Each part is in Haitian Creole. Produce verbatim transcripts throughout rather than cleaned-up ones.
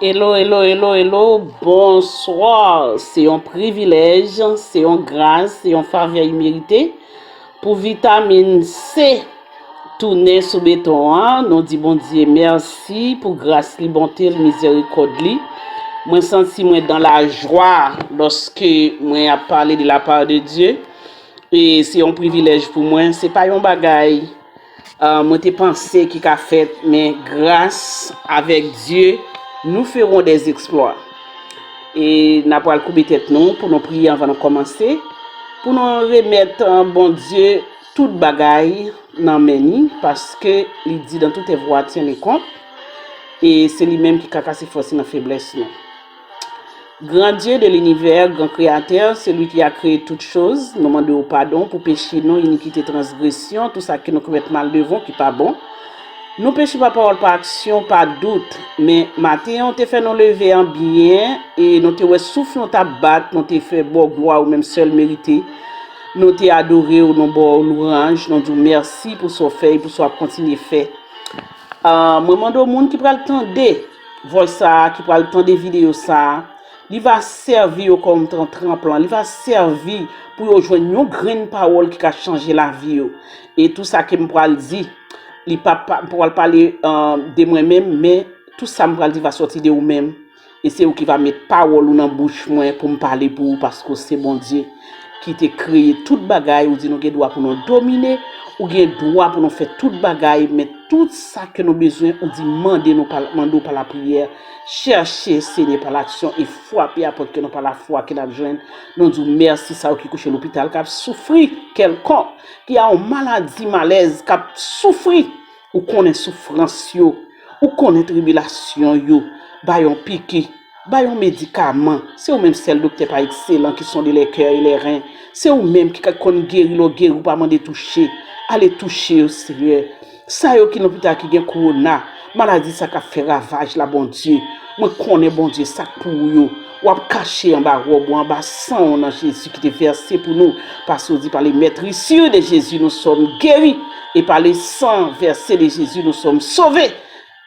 Hello, hello, hello, hello, bonswa. Se yon privilèj, se yon gras, se yon favè imerite pou Vitamin C tounen sou beton an. Nou di Bondye mèsi pou gras li, bonte l, mizerikòd li. Mwen santi mwen dan lajwa lòske mwen ap pale de la part de Dieu. E se yon privilèj pou mwen. Se pa yon bagay, ah, mwen te panse ki ka fèt, men gras avèk Dye, nous ferons des exploits. E n ap pral koube tèt nou pou nou priye anvan nou kòmanse, pou nou remèt, ah, Bondye tout bagay nan men ni, paske li di dans toute œuvre tiens le compte, e se li menm ki ka kase fòs nan feblès nou. Grand Dieu de l'univers, grand créateur, celui qui a créé toutes choses, nou mande w padon pou peche nou, inikite, transgresyon, tout sa ke nou komèt mal devan, ki pa bon. Nou peche pa pawòl, pa aksyon, pa dout. Men maten an, ou te fè nou leve an byen, e nou te wè souf nou t ap bat, nou te fè ba w glwa ou menm sèl merite. Nou te adore w, nou ba w lwanj, nou di w mèsi pou sa w fè e pou sa w ap kontinye fè. Ah, mwen mande w, moun ki pral tande voice sa a, ki pral tande videyo sa a, li va sèvi yo kòm tran-, tranplan, li va sèvi pou yo jwenn yon grenn pawòl ki ka chanje lavi yo. E tou sa ke m pral di, li pa, pa, m pral pale, ah, de mwen menm, men tou sa m pral di va sòti de ou menm. E se ou ki va met pawòl ou nan bouch mwen pou m pale pou ou, paske w se Bondye ki te kreye tout bagay. Ou di nou gen dwa pou nou domine, ou gen dwa pou nou fè tout bagay, men tout sa ke nou bezwen, ou di mande nou pa, mande w pa lapriyè, chèche Senyè pa laksyon e frape a pòt ke nou pa lafwa ke n ap jwenn. Nou di w mèsi, sa yo ki kouche lopital, k ap soufri kèlkonk, ki a yon maladi, malèz, k ap soufri. Ou konnen soufrans yo, ou konnen tribilasyon yo. Ba yo yon piki, ba yo yon medikaman. Se ou menm sèl doktè pa ekselan ki sonde les cœurs et les reins. Se ou menm ki ka konn geri lè w geri, ou pa mande touche. Ale touche yo, Senyè. Sa yo ki lopital ki gen kowona, maladi sa k ap fè ravaj la, Bondye. Mwen konnen, Bondye, sa k pou ou yo. W ap kache anba wòb ou, anba san w nan Jezi ki te vèse pou nou. Paske w di, par le meurtrissure de Jésus, nous sommes guéris. E par le sang versé de Jésus, nous sommes sauvés.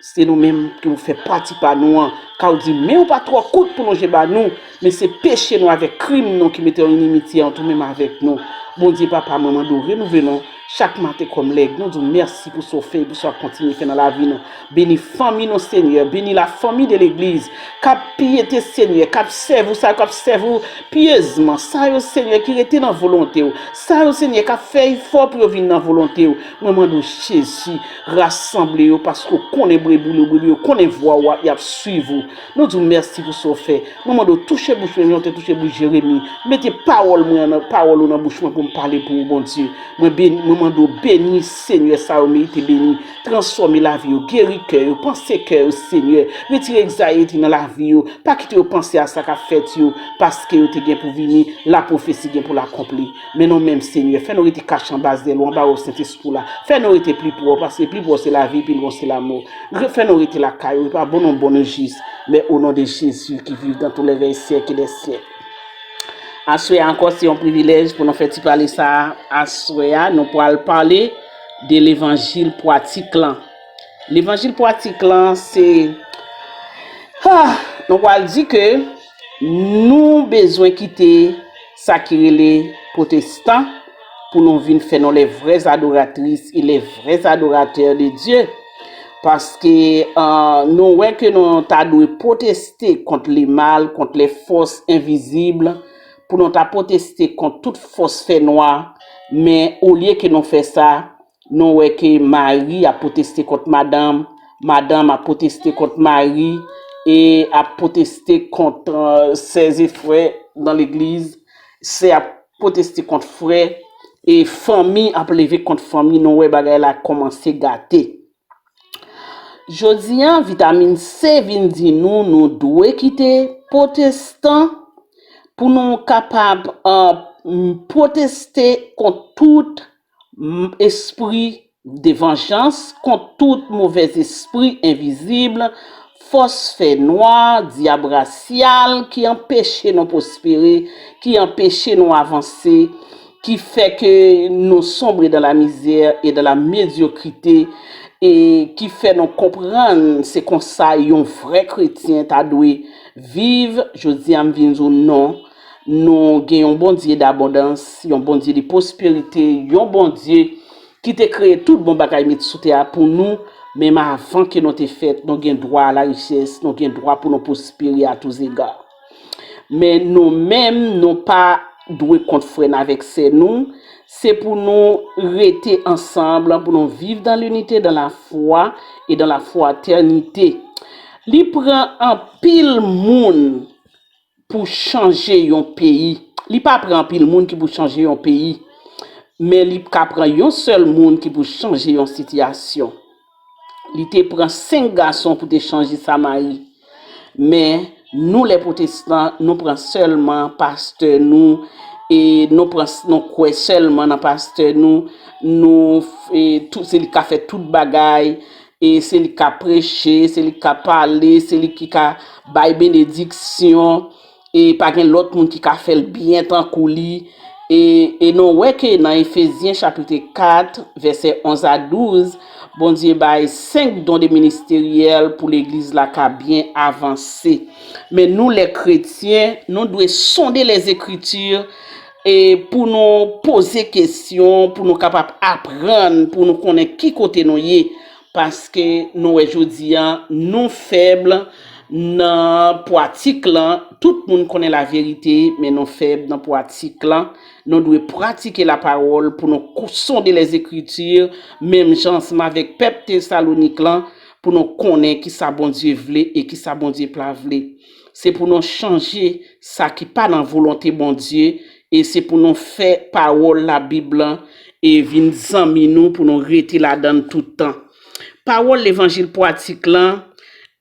Se nou menm ki pou fè pati pa nou an. Ka w di, men w pa twò kout pou lonje ba nou, men se peche nou avèk krim nou ki mete yon inimitye ant ou menm avèk nou. Bondye Papa, mwen mande w renouvle nou chak maten kòm lèg. Nou di w mèsi pou sa w fè e pou sa w ap kontinye fè nan lavi nou. Beni fanmi nou, Senyè. Beni la famille de l'église k ap pyete, Senyè, k ap sèvi w, sa yo k ap sèvi w pyezman. Sa yo, Senyè, ki rete nan volonte w. Sa yo, Senyè, k ap fè efò pou yo vin nan volonte w. Mwen mande w, Jezi, rasanble yo, paske w konnen brebi w, brebi yo konnen vwa w, y ap swiv ou. Nou di w mèsi pou sa w fè. Mwen mande w touche bouch mwen, jan w te touche bouch Jeremi. Mete pawòl mwen nan, pawòl ou nan bouch mwen pou m pale pou ou, Bondye. Mwen beni, mwen mande w beni, Senyè, sa yo merite beni. Transfòme lavi yo, geri kè yo, panse kè yo, Senyè. Retire egzayeti nan lavi yo. Pa kite yo panse a sa k ap fèt yo, paske yo te gen pou vini, lapwofesi gen pou l akonpli. Men nou menm, Senyè, fè nou rete kache anba zèl ou, anba wòb Sentespri w la. Fè nou rete pli pre w, paske pli pre w se lavi, pi lwen se lamò. Re-, fè nou rete lakay ou, e pa bon non bon nou jis, men o non de Jezi ki viv dans tous les siècles des siècles. Aswè a ankò, se yon privilèj pou nou fè ti pale sa a. Aswè a, nou pral pale de levanjil pwatik lan. Levanjil pwatik lan, se, ah, nou pral di ke nou bezwen kite sa ki rele pwotestan pou nou vin fè nou les vraies adoratrices et les vrais adorateurs de Dieu. Paske, ah, nou wè ke nou ta dwe pwoteste kont le mal, kont les forces invisibles, pou nou ta pwoteste kont tout fòs fènwa, men olye ke nou fè sa, nou wè ke mari ap pwoteste kont madanm, madanm ap pwoteste kont mari, e ap pwoteste kont, euh, sè e frè nan legliz, sè ap pwoteste kont frè, e fanmi ap leve kont fanmi, nou wè bagay la kòmanse gate. Jodi a, Vitamin C vin di nou, nou dwe kite pwotestan pou nou kapab, euh, pwoteste kont tout, mm, espri de vanjans, kont tout movèz espri envizib, fòs fènwa, dyab rasyal ki anpeche nou pwospere, ki anpeche nou avanse, ki fè ke nou sombre dans la misère et dans la médiocrité, e ki fè nou konprann se konsa yon vrè kretyen ta dwe viv. Jodi a, m vin di w non, nou gen yon Bondye dabondans, yon Bondye de pwosperite, yon Bondye ki te kreye tout bon bagay met sou tè a pou nou, menm avan ke nou te fèt, nou gen dwa a la richès, nou gen dwa pou nou pwospere a tou zega. Men nou menm, nou pa dwe kont frè n avèk sè nou. Se pou nou rete ansanm, pou nou viv dans l'unité, dans la foi et dans la fraternité. Li pran anpil moun pou chanje yon peyi. Li pa pran anpil moun ki pou chanje yon peyi, men li ka pran yon sèl moun ki pou chanje yon sitiyasyon. Li te pran senk gason pou te chanje Samari. Men nou, lè pwotestan, nou pran sèlman pastè nou, e nou pran, nou kwè sèlman nan pastè nou, nou, e, tout, se li k ka fè tout bagay, e se li k ka preche, se li k ka pale, se li ki ka bay benediksyon, e pa gen lòt moun ki ka fè l byen tankou li. E, e nou wè ke nan Efezyen chapit kat, vèsè onz a douz, Bondye bay senk don de ministeryèl pou legliz la ka byen avanse. Men nou, lè kretyen, nou dwe sonde lèzekriti, e pou nou poze kesyon, pou nou kapab aprann, pou nou konnen ki kote nou ye. Paske nou wè jodi a, nou fèb nan pwatik lan. Tout moun konnen laverite, men nou fèb nan pwatik lan. Nou dwe pratike lapawòl pou nou kou-, sonde lèzekriti, menm jan ansanm avèk pèp Tesalonik lan, pou nou konnen kisa Bondye vle e kisa Bondye pa vle. Se pou nou chanje sa ki pa nan volonte Bondye, e se pou nou fè pawòl Labib lan e vin zanmi nou, pou nou rete ladan l tout tan. Pawòl levanjil pwatik lan,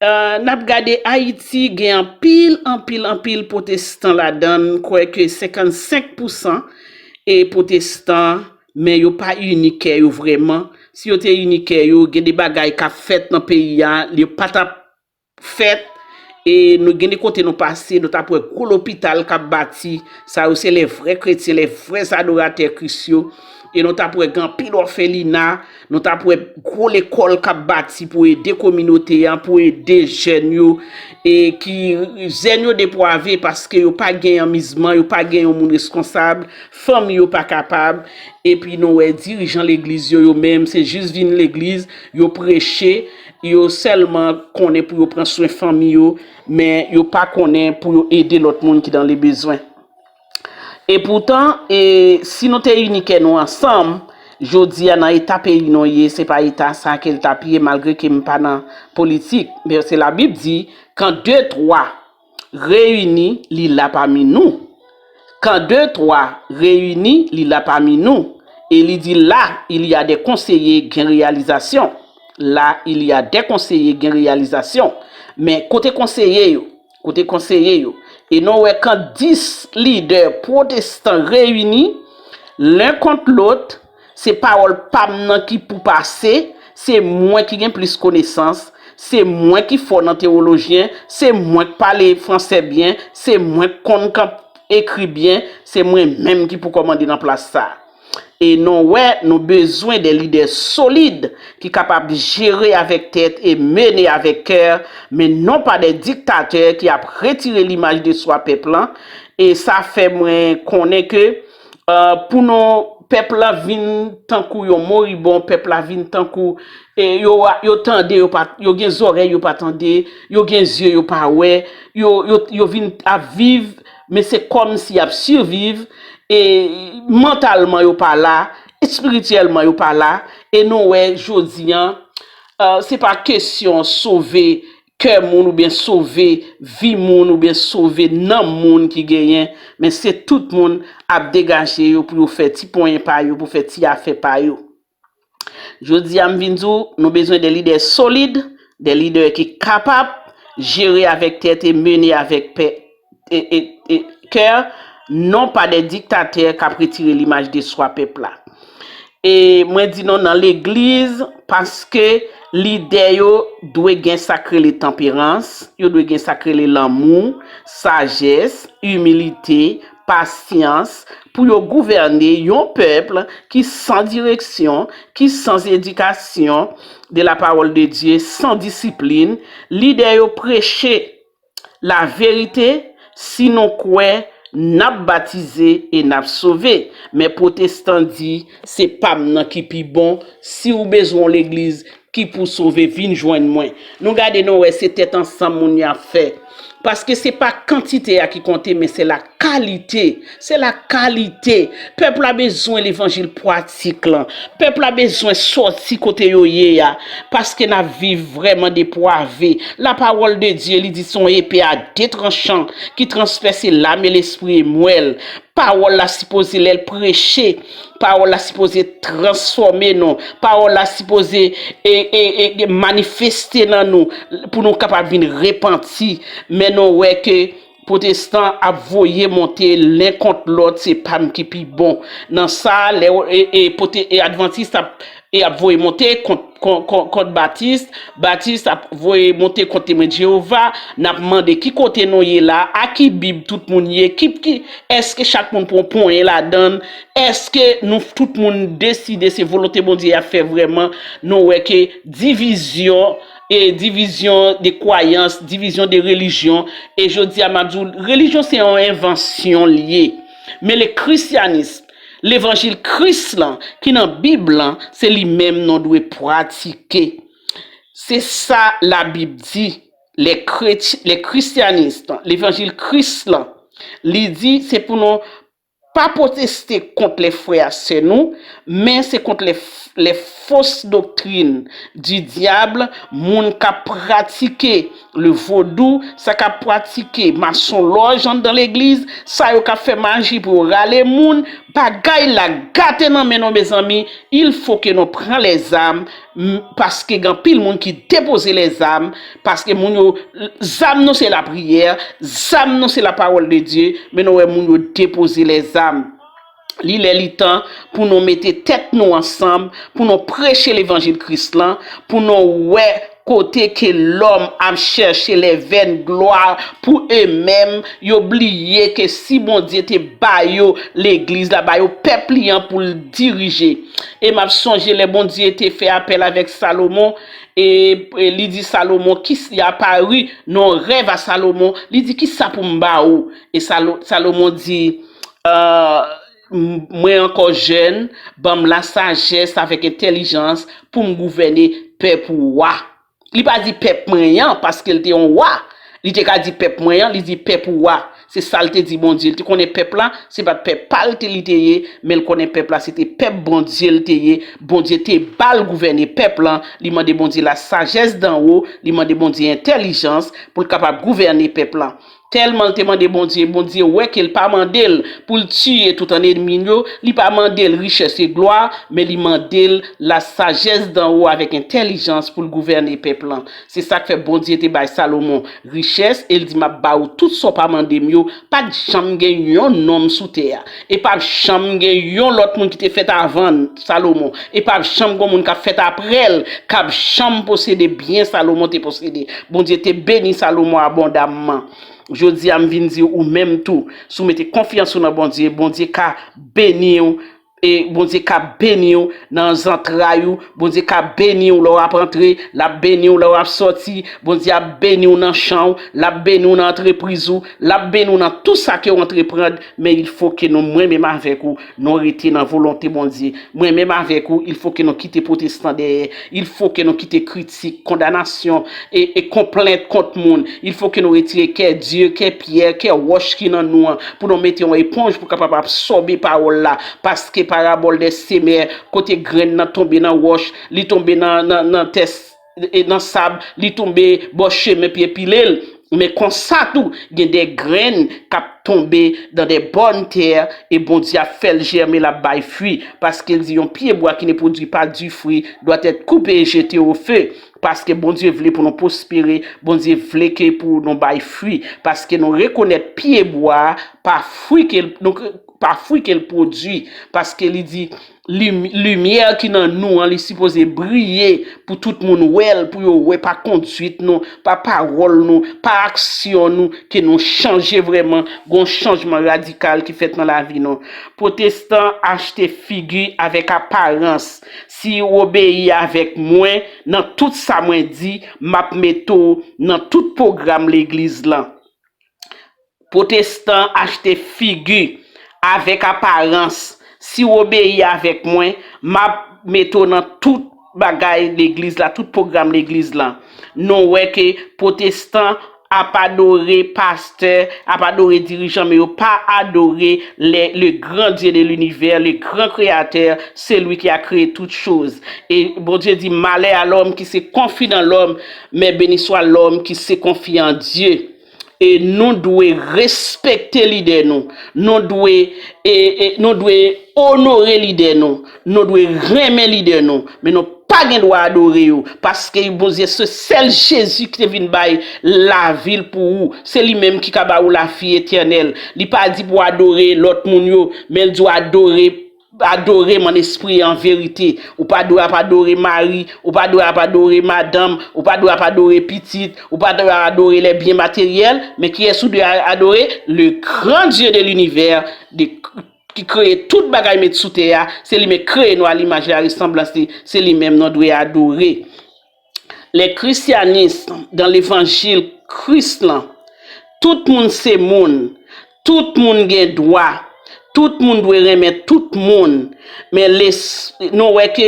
eh, n ap gade Ayiti, gen anpil, anpil, anpil pwotestan ladan l. M kwè ke senkannsenk pousan e pwotestan, men yo pa ini kè yo vrèman. Si yo te ini kè yo, gen de bagay k ap fèt nan peyi a, yo pa t ap fèt. E nou gen de kote nou pase, nou t ap wè gwo lopital k ap bati. Sa yo se lè vrè kretyen, lè vrè adoratè Kris yo. E nou t ap wè gen anpil òfelina, nou t ap wè gwo lekòl k ap bati pou ede kominote a, pou ede jèn yo, e ki jèn yo depwave paske yo pa gen anmizman, yo pa gen yon moun reskonsab, fanmi yo pa kapab. Epi nou wè dirijan legliz yo, yo menm, se jis vin legliz, yo preche, yo sèlman konnen pou yo pran swen fanmi yo, men yo pa konnen pou yo ede lòt moun ki dans le besoin. E poutan, e, si nou te ini kè nou ansanm, jodi a nan eta peyi nou ye, se pa eta sa ke l t ap ye, malgre ke m pa nan politik. Men se Labib di, quand deux, trois réunis, li la pami nou. Quand deux, trois réunis, li la pami nou. E li di, là, il y a des conseillers, gen reyalizasyon. Là, il y a des conseillers, gen reyalizasyon. Men kote konseye yo? Kote konseye yo? E nou wè, quand dix leaders protestants réunis, l'un contre l'autre, se pawòl pa m nan ki pou pase, se mwen ki gen plis konesans, se mwen ki fò nan tewolojyen, se mwen k pale fransè byen, se mwen k konn kan-, ekri byen, se mwen menm ki pou kòmande nan plas sa a. E nou wè, nou bezwen de lidè solid ki kapab jere avèk tèt e mennen avèk kè, men non pa de diktatè ki ap retire limaj de swa pèp lan. E sa fè mwen konnen ke, eh, pou nou, pèp la vin tankou yon moribon, pèp la vin tankou, e yo, yo tande, yo pa, yo gen zòrèy, yo pa tande, yo gen zye, yo pa wè, yo, yo, yo vin ap viv, men se kòmsi y ap siviv, e mantalman yo pa la, espirityèlman yo pa la, e nou wè jodi a, eh, se pa kesyon sove kè moun oubyen sove vi moun oubyen sove nanm moun ki genyen, men se tout moun ap degaje yo pou yo fè ti ponyen pa yo, pou fè ti afè pa yo. Jodi a, m vin di w, nou bezwen de lidè solid, de lidè ki kapab jere avèk tèt e mennen avèk pè, e, e, e, kè, non pa de diktatè k ap retire limaj de swa pèp la. E mwen di nou nan legliz, paske lidè yo dwe gen sa k rele tanperans, yo dwe gen sa k rele lanmou, sajès, imilite, pasyans pou yo gouvène yon pèp ki san direksyon, ki san edikasyon de la parole de Dieu, san disiplin. Lidè yo preche laverite, si nou kwè, n ap batize e n ap sove. Men pwotestan di, se pa m nan ki pi bon, si w bezwen yon legliz ki pou sove, vin jwenn mwen. Nou gade, nou wè, se tèt ansanm moun yo ap fè. Paske se pa kantite a ki konte, men se la kalite. Se la kalite. Pèp la bezwen levanjil pratik lan. Pèp la bezwen sòti kote yo ye a. Paske n ap viv vrèman depwaze. La parole de Dieu, li di, se yon epe a de tranchan ki transpèse lam e lespri e mwèl. Pawòl la sipoze, lè l preche, pawòl la sipoze transfòme nou. Pawòl la sipoze e, e, e, manifeste nan nou pou nou kapab vin repanti. Men nou wè ke pwotestan ap voye monte len kont lòt, se pa m ki pi bon. Nan sa, lè e, e, pwote- e advantis ap e ap voye monte kont, kont, kont, kont Batis. Batis ap voye monte kont Temwen de Jewova. N ap mande ki kote nou ye la, a ki Bib tout moun ye, ki, ki, èske chak moun pran ponnyen ladan l, èske nou tout moun deside se volonte Bondye y ap fè vrèman. Nou wè ke divizyon, e divizyon de kwayans, divizyon de relijyon, e jodi a m ap di w, relijyon se yon envansyon l ye. Men le christianisme, levanjil Kris lan ki nan Bib lan, se li menm nou dwe pratike. Se sa Labib di. Le, kret- le christianisme, levanjil Kris lan, li di se pou nou pa pwoteste kont lè frè a sè nou, men se kont lè, lè fos doktrin di dyab, moun k ap pratike le vodou, sa k ap pratike masonlòj anndan legliz, sa yo k ap fè maji pou yo rale moun, bagay la gate nan men nou, mezanmi. Il faut que nou pran lèzam, paske gen anpil moun ki depoze lèzam, paske moun yo, zam nou se lapriyè, zam nou se la parole de Dieu, men nou wè moun yo depoze lèzam. Li lè li tan pou nou mete tèt nou ansanm, pou nou preche levanjil Kris lan, pou nou wè kote ke lòm ap chèche lèvèn glwa pou e menm, yo bliye ke si Bondye te ba yo legliz la, ba yo pèp li an pou l dirije. E m ap sonje lè Bondye te fè apèl avèk Salomon, e, e li di Salomon, ki s- li apari nan yon rèv a Salomon, li di, ki sa pou m ba ou? E Salo- Salomon di, euh, mwen ankò jèn, ban m lasajès avèk entèlijans pou m gouvène pèp ou a. Li pa di pèp mwen an, paske l te yon wa. Li te ka di pèp mwen an, li di pèp ou a. Se sa l te di Bondye. Li te konnen pèp la, se pa t pèp pa l te li te ye, men l konnen pèp la, se te pèp Bondye l te ye. Bondye te ba l gouvène pèp lan. Li mande Bondye lasajès danwo, li mande Bondye entèlijans pou l kapab gouvène pèp lan. Tèlman l te mande Bondye, Bondye wè ke l pa mande l pou l tiye tout an enmi l yo, li pa mande l richès e glwa, men li mande l lasajès danwo avèk entèlijans pou l gouvène pèp lan. Se sa k fè Bondye te bay Salomon richès, e l di, m ap ba ou tout sa w pa mande m yo. Pa t janm gen yon nonm sou tè a. E p ap janm gen yon lòt moun ki te fèt avan Salomon. E p ap janm gen moun k ap fèt apre l, k ap janm posede byen Salomon te posede. Bondye te beni Salomon abondamman. Jodi a, m vin di w, ou menm tou, si w mete konfyans ou nan Bondye, Bondye ka beni w, e Bondye ka beni w nan zantray ou, Bondye ka beni w lè w ap antre, l ap beni w lè w ap sòti, Bondye ap beni w nan chan w, l ap beni w nan antrepriz ou, l ap beni w nan tou sa ke w antreprann, men il faut que nou, mwen menm avèk ou, nou rete nan volonte Bondye. Mwen menm avèk ou, il faut que nou kite pwotestan dèyè, il faut que nou kite kritik, kondanasyon, e, e konplent kont moun. Il faut que nou retire kè dye, kè pyè, kè wòch ki nan nou an, pou nou mete yon eponj pou kapab absòbe pawòl la. Paske parabòl dè semè, kote grenn nan tonbe nan wòch, li tonbe nan, nan, nan tè s- e nan sab, li tonbe bò chemen, pye pile l. Men konsa tou, gen de grenn k ap tonbe dans de bonnes terres, e Bondye ap fè l jèmen, l ap bay fwi. Paske l di, yon pye bwa ki ne produit pas du fruit doit être coupé et jeté au feu. Paske Bondye vle pou nou pwospere, Bondye vle ke pou nou bay fwi. Paske nou rekonèt pye bwa a pa fwi ke l, nou pa fwi ke l pwodui, paske li di, lim- limyè ki nan nou an, li sipoze briye pou tout moun wè l, pou yo wè pa konduit nou, pa pawòl nou, pa aksyon nou, ke nou chanje vrèman, gon chanjman radikal ki fèt nan lavi nou. Pwotestan achte figi avèk aparans. Si w obeyi avèk mwen nan tout sa mwen di, m ap mete w nan tout pwogram legliz lan. Pwotestan achte figi avèk aparans. Si w obeyi avèk mwen, m ap mete w nan tout bagay legliz la, tout pwogram legliz la. Nou wè ke pwotestan ap adore pastè, ap adore dirijan, men yo pa adore le, le grand Dieu de l'univers, le grand créateur, celui qui a créé toutes choses. E Bondye di, malè a lòm ki se konfi nan lòm, men beni swa lòm ki se konfi an Dye. E nou dwe respekte lidè nou. Nou dwe, e, e, nou dwe onore lidè nou. Nou dwe renmen lidè nou. Men nou pa gen dwa adore yo. Paske Bondye, se sèl Jezi ki te vin bay lavi l pou ou. Se li menm ki ka ba ou lavi etènèl. Li pa di pou w adore lòt moun yo, men l di w adore adore m an espri e an verite. Ou pa dwe ap adore mari, ou pa dwe ap adore madanm, ou pa dwe ap adore pitit, ou pa dwe ap adore les biens matériels, men kiyès ou dwe a- adore? Le grand Dieu de l'univers, de, ki kreye tout bagay met sou tè a, se li menm kreye nou a limaj e a resanblans li, se li menm nou dwe adore. Les christianistes dans l'évangile Kris lan, tout moun se moun, tout moun gen dwa, tout moun dwe renmen tout moun. Men les, nou wè ke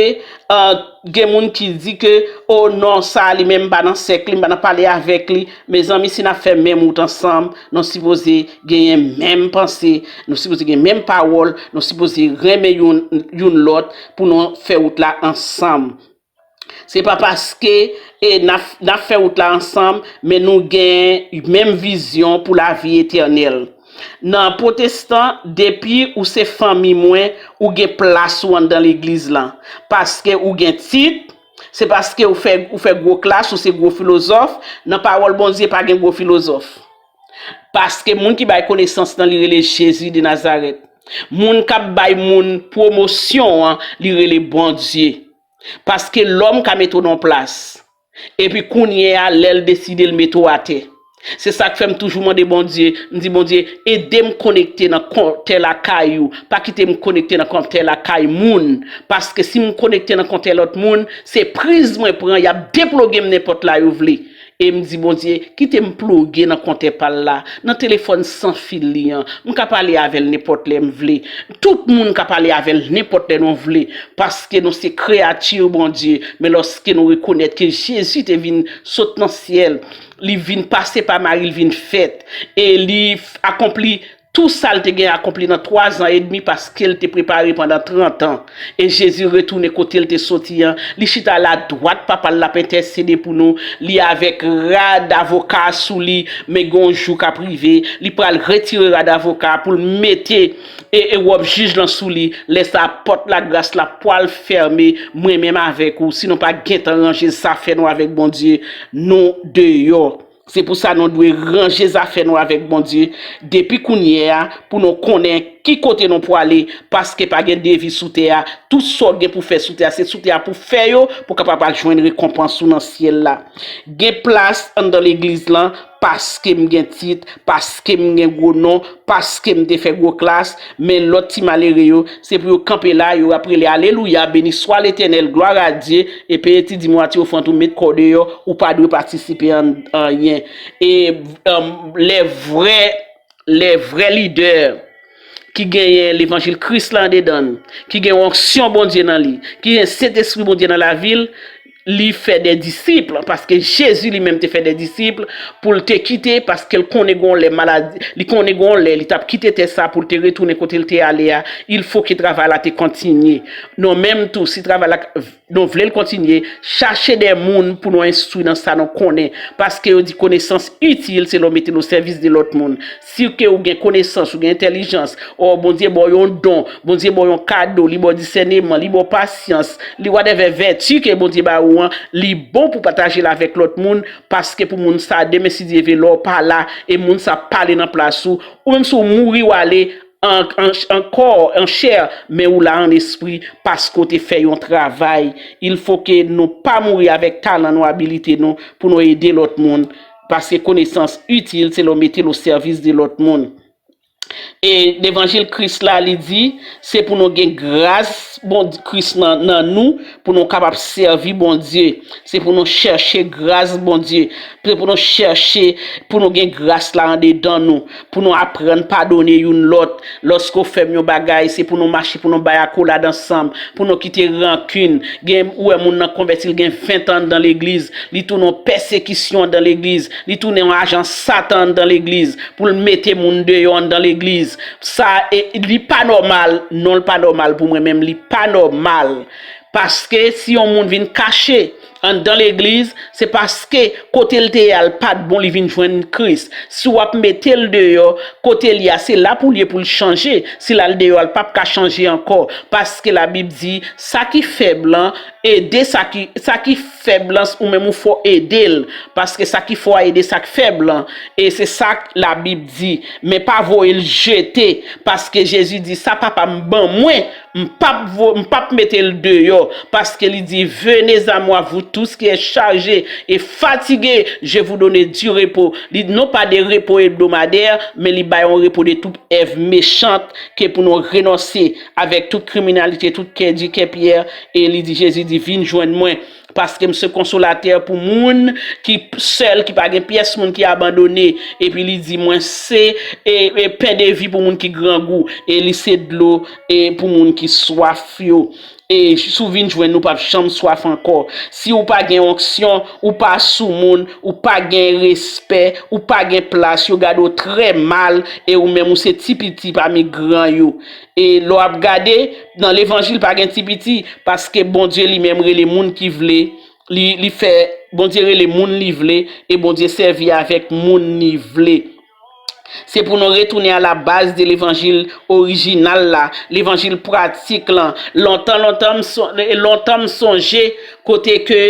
uh, gen moun ki di ke, oh non, sa li menm pa nan sèk li, m pa nan pale avèk li. Mezanmi, si n ap fè menm wout ansanm, nou sipoze genyen menm panse, nou sipoze gen menm pawòl, nou sipoze renmen youn, youn lòt pou nou fè wout la ansanm. Se pa paske e n ap n ap fè wout la ansanm, men nou gen menm vizyon pou lavi etènèl. Nan pwotestan, depi ou se fanmi mwen, ou gen plas ou anndan legliz lan. Paske ou gen tit, se paske ou fè, ou fè gwo klas, ou se gwo filozòf. Nan pawòl Bondye, pa gen gwo filozòf. Paske moun ki bay konesans lan, li rele Jezi de Nazarèt. Moun k ap bay moun pwomosyon an, li rele Bondye. Paske lòm ka mete w nan yon plas. Epi kounye a, lè l deside l mete w atè. Se sa k fè m toujou mande Bondye, m di, Bondye, ede m konekte nan kontè lakay ou. Pa kite m konekte nan kontè lakay moun. Paske si m konekte nan kontè lòt moun, se priz mwen pran, y ap deploge m nenpòt la yo vle. E m di, Bondye, kite m ploge nan kontè pa l la, nan telefòn san fil li an. M ka pale avè l nenpòt lè m vle. Tout moun ka pale avè l nenpòt lè nou vle. Paske nou se kreyati Bondye. Men lòske nou rekonèt ke Jezi te vin sot nan syèl, li vin pase pa Mari, li vin fèt, e li f- akonpli tou sa l te gen akonpli nan twa zan edmi paske l te prepare pandan trant an. E Jezi retounen kote l te soti an. Li chita la dwat Papa l, l ap entèsede pou nou. Li avèk rad avoka sou li, men gen yon jou k ap rive, li pral retire rad avoka pou l mete e, e wòb jij lan sou li. Lè sa a, pòt lagras la pwal fèmen, mwen menm avèk ou. Si nou pa gentan ranje zafè nou avèk Bondye, nou deyò. Se pou sa nou dwe ranje zafè nou avèk Bondye depi kounye a, pou nou konnen ki kote nou pwale, paske pa gen devi sou tè a. Tout sa w gen pou fè sou tè a, se sou tè a pou fè yo, pou w kapab al jwenn rekonpans ou nan syèl la. Gen plas anndan legliz lan, paske m gen tit, paske m gen gwo non, paske m te fè gwo klas, men lòt ti malere yo, se pou yo kanpe la, yo ap rele, alelouya, beni swa Letènèl, glwa a Dye, e peye ti dim ou a ti ofrann ou, met kò w deyò, ou pa dwe patisipe an anyen. E um, lè vrè, lè vrè lidè ki genyen levanjil Kris la andedan l, ki gen onksyon Bondye nan li, ki gen Sentespri Bondye nan lavi l, li fè de disip, paske Jezi li menm te fè de disip pou l te kite, paske l konnen gon lè maladi, li konnen gon lè li t ap kite tè sa pou l te retounen kote l te ale a, il faut que travay la te kontinye. Nou menm tou, si travay la nou vle l kontinye, chache de moun pou nou enstwi nan sa nou konnen, paske yo di konesans itil se lè w mete l o sèvis de lòt moun. Si ke ou gen konesans, ou gen entèlijans, o Bondye ba w yon don, Bondye ba w yon kado, li ba w disèneman, li ba w pasyans, li whatever vèti ke Bondye ba ou an, li bon pou pataje l avèk lòt moun, paske pou moun sa, demen si Dye vle, lè w pa la, e moun sa pale nan plas ou, ou menm si w mouri w ale, an, an, an kò, an chè, men ou la an espri, paske w te fè yon travay. Il faut que nou pa mouri avèk talan nou, abilite nou, pou nou ede lòt moun. Paske konesans itil, se lè w mete l o sèvis de lòt moun. E levanjil Kris la, li di, se pou nou gen gras Bondye, Kris nan, nan nou, pou nou kapab sèvi Bondye. Se pou nou chèche gras Bondye. Se pou nou chèche, pou nou gen gras la andedan nou. Pou nou aprann padone youn lòt. Lòske w fè m yon bagay, se pou nou mache, pou nou bay akolad ansanm, pou nou kite rankin. Gen, ou wè moun nan konvèti, l gen ven tan anndan legliz, li tounen yon pèsekisyon anndan legliz, li tounen yon ajan Satan anndan legliz, pou l mete moun deyò anndan legliz. Sa, e, li pa nòmal, non, l pa nòmal pou mwen menm, li pa nòmal. Paske si yon moun vin kache anndan legliz, se paske kote l te ye a, l pa t bon, li vin jwenn Kris. Si w ap mete l deyò, kote l ye a, se la pou l ye pou l chanje. Si l al deyò a, l p ap ka chanje ankò. Paske Labib di, sa ki fèb lan, ede sa ki, sa ki fèb lan, ou menm ou fò ede l. Paske sa ki fò a ede sa k fèb lan. E se sa Labib di. Men pa voye l jete. Paske Jezi di, sa Papa m ban mwen, M p ap vo-, m p ap mete l deyò, paske li di, venez à moi, vous tous qui êtes chargés et fatigués, je vous donne du repos. Li, non pas de repos hebdomadaire, men li bay yon repo de tout èv mechant, ke pou nou renonse avèk tout kriminalite, tout kè di, kè pyè, e li di, Jezi di, vin jwenn mwen. Paske m se konsolatè pou moun ki sèl, ki pa gen pyès moun, ki abandone. Epi li di, mwen se, e, e, pen de vi pou moun ki grangou. E li se dlo, e, pou moun ki swaf yo. E si w vin jwenn nou, p ap janm swaf ankò. Si ou pa gen onksyon, ou pa sou moun, ou pa gen respè, ou pa gen plas, yo gade w trè mal, e ou menm ou se ti piti pami gran yo. E lè w ap gade, nan levanjil pa gen ti piti, paske Bondye li menm rele moun ki vle, li, li fè, Bondye rele moun li vle, e Bondye sèvi avèk moun li vle. Se pou nou retounen a la baz de levanjil orijinal la, levanjil pratik lan. Lontan, lontan, m son-, lontan, m sonje kote ke,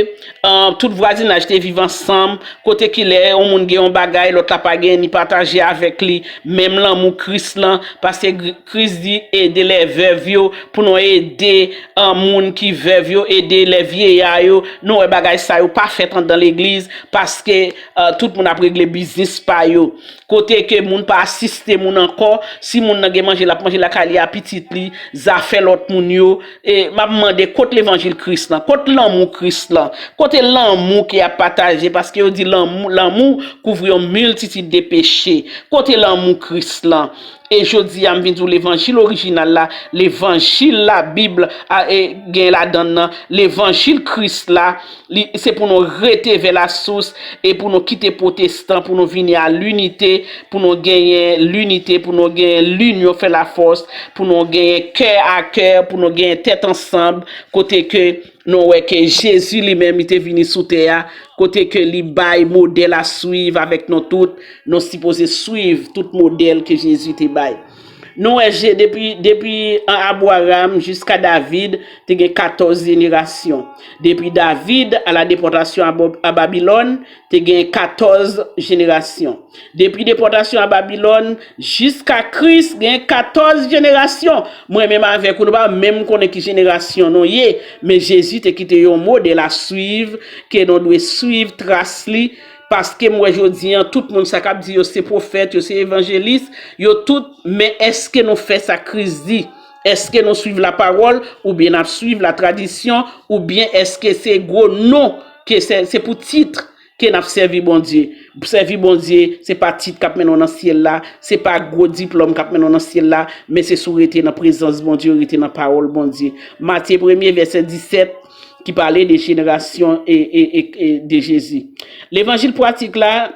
euh, tout vwazinaj te viv ansanm, kote ki lè yon moun gen yon bagay, lòt la pa gen, li pataje avèk li, menm lanmou Kris lan, paske Kris di, ede lè vèv yo, pou nou ede, euh, moun ki vèv yo, ede lè vyeya yo. Nou wè bagay sa yo pa fèt anndan legliz, paske, euh, tout moun ap regle biznis pa yo. Kote ke moun pa asiste moun ankò, si moun nan gen manje, l ap manje lakay li a pitit li, zafè lòt moun yo. E m ap mande, kot levanjil Kris lan? Kot lanmou Kris lan? Kote lanmou ke y ap pataje? Paske yo di lanmou, lanmou kouvri yon miltitid de peche. Kote lanmou Kris lan? E jodi a, m vin di w levanjil orijinal la, levanjil Labib a, e, gen ladan l nan, levanjil Kris la, li, se pou nou rete vè lasous e pou nou kite pwotestan, pou nou vini a linite, pou nou genyen linite, pou nou genyen l'union fait la force, pou nou genyen kè a kè, pou nou genyen tèt ansanm, kote ke nou wè ke Jezi li menm, li te vini sou tè a, kote ke li bay modèl a swiv avèk nou tout, nou sipoze swiv tout modèl ke Jezi te bay. Nou wè, je-, depi, depi an Abraram jiska David, te gen katòz jenerasyon. Depi David a la depòtasyon a Bo-, a Babilòn, te gen katòz jenerasyon. Depi depòtasyon a Babilòn jiska Kris, gen katòz jenerasyon. Mwen menm avèk ou, nou pa menm konnen ki jenerasyon nou ye, men Jezi te kite yon modèl a swiv, ke nou dwe swiv tras li, paske m wè jodi an, tout moun sa k ap di yo se pwofèt, yo se evanjelis, yo tout, men èske nou fè sa Kris di? Èske nou swiv lapawòl, oubyen n ap swiv latradisyon, oubyen èske se gwo non ke se, se pou tit ke n ap sèvi Bondye? Sèvi Bondye, se pa tit k ap mennen w nan syèl la, se pa gwo diplòm k ap mennen w nan syèl la, men se si w rete nan prezans Bondye, w rete nan pawòl Bondye. Matye premye, vèsè disèt, ki pale de jenerasyon e, e, e, e de Jezi. Levanjil pratik la,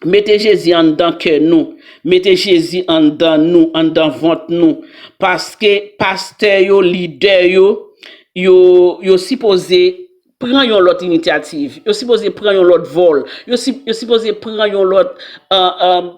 mete Jezi anndan kè nou, mete Jezi anndan nou, anndan vant nou, paske pastè yo, lidè yo, yo, yo sipoze pran yon lòt inisyativ, yo sipoze pran yon lòt vòl, yo si-, yo sipoze pran yon lòt, euh, euh,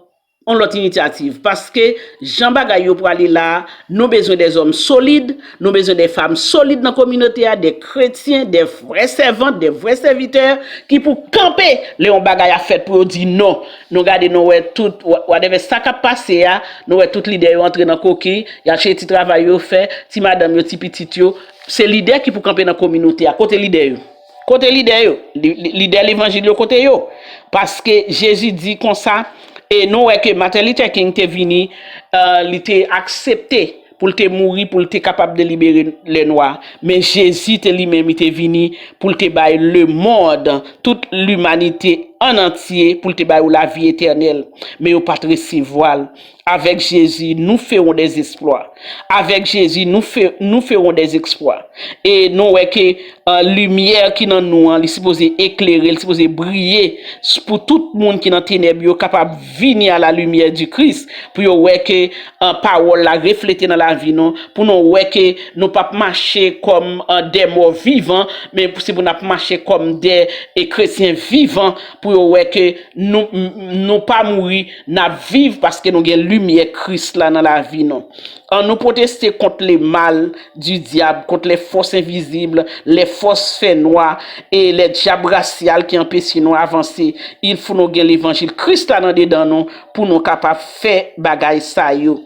yon lòt inisyativ. Paske jan bagay yo prale la a, nou bezwen de zòm solid, nou bezwen de fanm solid nan kominote a, de kretyen, de vrè sèvant, de vrè sèvitè ki pou kanpe lè yon bagay ap fèt pou yo di non. Nou gade, nou wè tout, whatever sa k ap pase a, nou wè tout lidè yo antre nan koki, y al chèche ti travay yo fè, ti madanm yo, ti pitit yo. Se lidè ki pou kanpe nan kominote a. Kote lidè yo? Kote lidè yo? Li- li- Lidè levanjil yo, kote yo? Paske Jezi di konsa, e nou wè ke Martin Luther King te vini, eh, li te aksepte pou l te mouri, pou l te kapab delibere lè nwa. Men Jezi te li menm, li te vini pou l te bay lemonn, tout limanite an antye, pou l te bay yo lavi etènèl. Men yo pa t resevwa l. Avec Jésus, nous ferons des exploits. Avec Jésus, nous, fe- nous ferons des exploits. E nou wè ke, eh, limyè ki nan nou an, li sipoze eklere, li sipoze briye s- pou tout moun ki nan tenèb yo kapab vini à la lumière du Christ, pou yo wè ke, eh, pawòl la reflete nan lavi nou, pou nou wè ke nou p ap mache kòm, eh, des morts vivants, men se pou n ap mache kòm des, eh, kretyen vivan, pou yo wè ke nou, nou pa mouri, n ap viv paske nou gen limyè Kris la nan lavi nou. An nou pwoteste kont le mal du diable, kont les forces invisibles, les forces fènwa e les diables raciales ki anpeche nou avanse. Il faut nou gen levanjil Kris la nan dedan nou pou nou kapab fè bagay sa yo.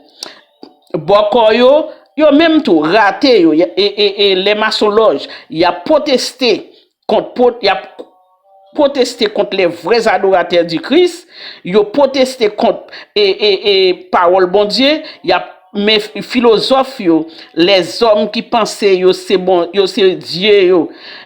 Bòkò yo, yo menm tou, rate yo, e, e, e lè masonlòj, y ap pwoteste kont, pwot- y ap pwoteste kont les vrais adorateurs du Christ, yo pwoteste kont, e, e, e pawòl Bondye, y ap, men filozòf yo, lèzòm ki panse yo se bon, yo se dye yo,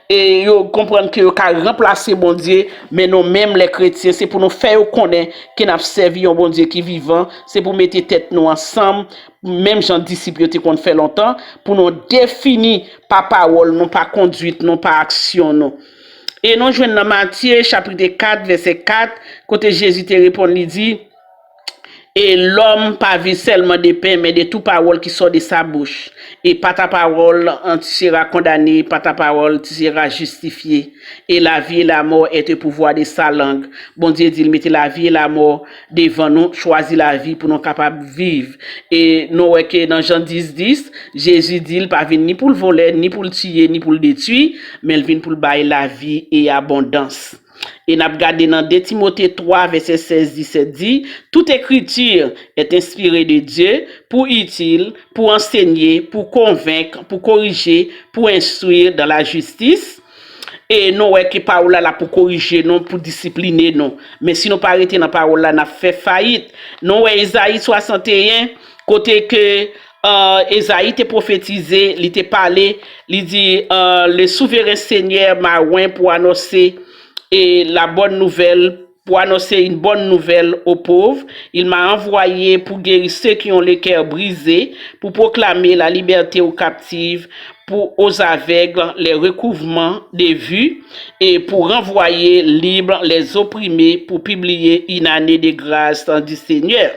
e yo konprann ke yo ka ranplase Bondye, men nou menm lè kretyen, se pou nou fè yo konnen ke n ap sèvi yon Bondye ki vivan, se pou mete tèt nou ansanm, menm jan disip yo te konn fè lontan, pou nou defini pa pawòl nou, pa konduit nou, pa aksyon nou. E nou jwenn nan Matye, chapit kat, vèsè kat, kote Jezi te reponn, li di, et l'homme pas viv seulement de pain, mais de toute parole qui sort de sa bouche. Et par ta parole, tu seras condamné, par ta parole, tu seras justifié. Et la vie et la mort est au pouvoir de sa langue. Bondye di l mete lavi e lamò devan nou, chwazi lavi pou nou kapab viv. E nou wè ke nan Jan dis dis, Jezi di l pa vin ni pou l vòlè, ni pou l tiye, ni pou l detwi, men l vin pou l bay lavi e abondans. E n ap gade nan de Timote twa, vèsè sèz, disèt di, toute écriture est inspirée de Dieu pour utile, pour enseigner, pour convaincre, pour corriger, pour instruire dans la justice. E nou wè ke pawòl la la pou korije nou, pou disipline nou. Men si nou pa rete nan pawòl la, n ap fè fayit. Nou wè Ezayi swasanteyen, kote ke, euh, Ezayi te pwofetize, li te pale, li di, euh, le souverain Seigneur m'a oint pour annoncer et la bonne nouvelle, pour annoncer une bonne nouvelle aux pauvres. Il m'a envoyé pour guérir ceux qui ont le cœur brisé, pour proclamer la liberté aux captifs, pour aux aveugles les recouvrements de vue, et pour renvoyer libres les opprimés, pour publier une année de grâce du Seigneur.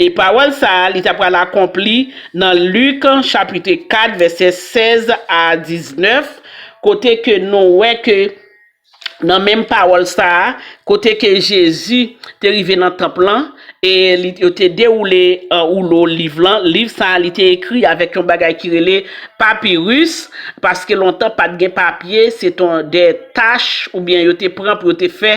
E pawòl sa a, li ta pral akonpli nan Lik, chapit kat, vèsè sèz a diznèf, kote ke nou wè ke nan menm pawòl sa a, kote ke Jezi te rive nan tanp lan, e li, yo te dewoule, euh, woulo liv lan. Liv sa a, li te ekri avèk yon bagay ki rele papiris, paske lontan pa t gen papye, se ton de tach oubyen yo te pran pou yo te fè,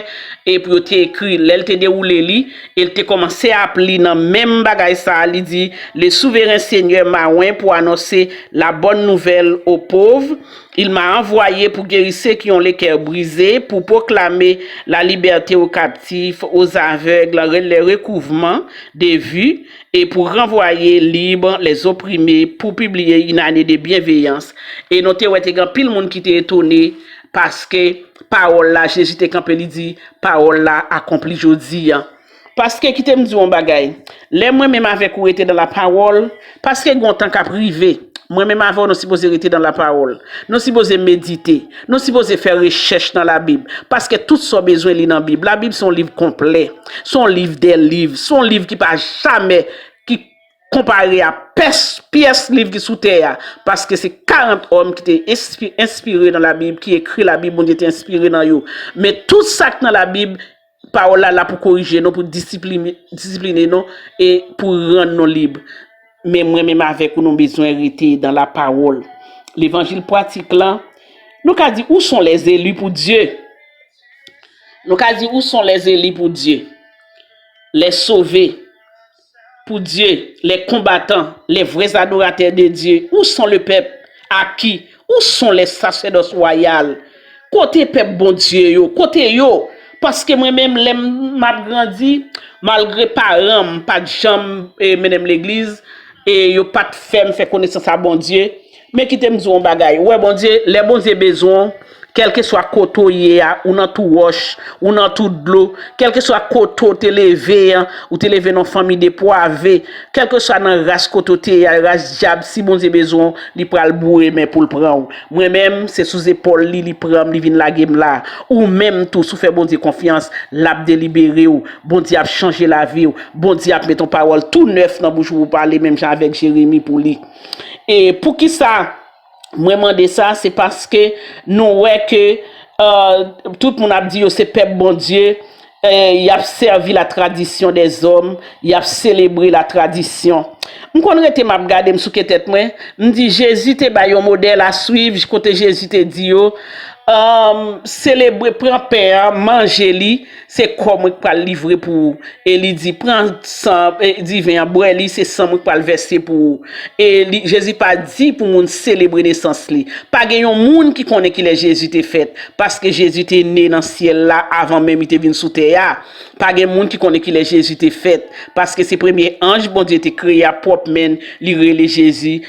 e pou yo te ekri. Lè l te dewoule li, e l te kòmanse ap li nan menm bagay sa a, li di, le souverain Seigneur m'a oint pour annoncer la bonne nouvelle aux pauvres. Il m'a envoyé pour guérir ceux qui ont le cœur brisé, pour proclamer la liberté aux captifs, aux aveugles, les recouvrements de vue, et pour renvoyer libres les opprimés, pour publier une année de bienveillance. E nou te wè te gen anpil moun ki te etone paske pawòl la, Jezi te kanpe, li di, pawòl la akonpli jodi a. Paske, kite m di w yon bagay, lè mwen menm avèk ou rete nan lapawòl, paske gen yon tan k ap rive, mwen menm avè w, nou sipoze rete nan lapawòl. Nou sipoze medite. Nou sipoze fè rechèch nan Labib. Paske tout sa w bezwen li nan Bib. Labib se yon liv konplè. Se yon liv dè liv. Se yon liv ki pa jamè, ki konpare a pès, pyès liv ki sou tè a. Paske se karant òm ki te enspi- enspire nan Labib, ki ekri Labib, Bondye te enspire nan yo. Men tout sa k nan Labib, Pawòl la la pou korije nou, pou disipline, disipline nou, e pou rann nou lib. Men mwen menm avèk ou, nou bezwen rete dans la parole. Levanjil pratik la, nou ka di, où sont les élus pour Dieu? Nou ka di, où sont les élus pour Dieu? Les sauvés pour Dieu, les combattants, les vrais adorateurs de Dieu. Où sont le peuple acquis? Où sont les sacerdoces royales? Kote pèp Bondye yo? Kote yo? Paske mwen menm, lè m ap grandi, malgre paran m pa t janm eh, mennen m legliz, e yo pa t fè m fè konesans a Bondye, men kite m di w yon bagay. Ou wè Bondye, lè Bondye bezwen w, kèlkeswa kote w ye a, ou nan twou wòch, ou nan twou dlo, kèlkeswa kote w te leve an, ou te leve nan fanmi depwave, kèlkeswa nan ras kote w te ye a, ras dyab, si Bondye bezwen w, li pral boure men pou l pran w. Mwen menm, se sou zepòl li, li pran m, li vin lage m la. Ou menm tou, si w fè Bondye konfyans, l ap delibere w. Bondye ap chanje lavi w. Bondye ap met yon pawòl tou nèf nan bouch ou pou w pale menm jan avèk Jeremi pou li. E poukisa mwen mande sa? Se paske nou wè ke euh, tout moun ap di yo se pèp Bondye, eh, y ap sèvi la tradition des hommes, y ap selebre la tradition. M konn rete m ap gade m souke tèt mwen, m di Jezi te bay yon modèl a swiv kote Jezi te di yo, um, selebre, pran pen an, manje li, se kò mwen k pral livre pou ou. E li di, pran san, e, diven an, bwè li, se san mwen k pral vèse pou ou. E li, Jezi pa di pou moun selebre nesans li. Pa gen yon moun ki konnen kilè Jezi te fèt, paske Jezi te ne nan syèl la avan menm li te vin sou tè a. Pa gen moun ki konnen kilè Jezi te fèt, paske se premye anj Bondye te kreye a pwòp men l, li rele Jezi,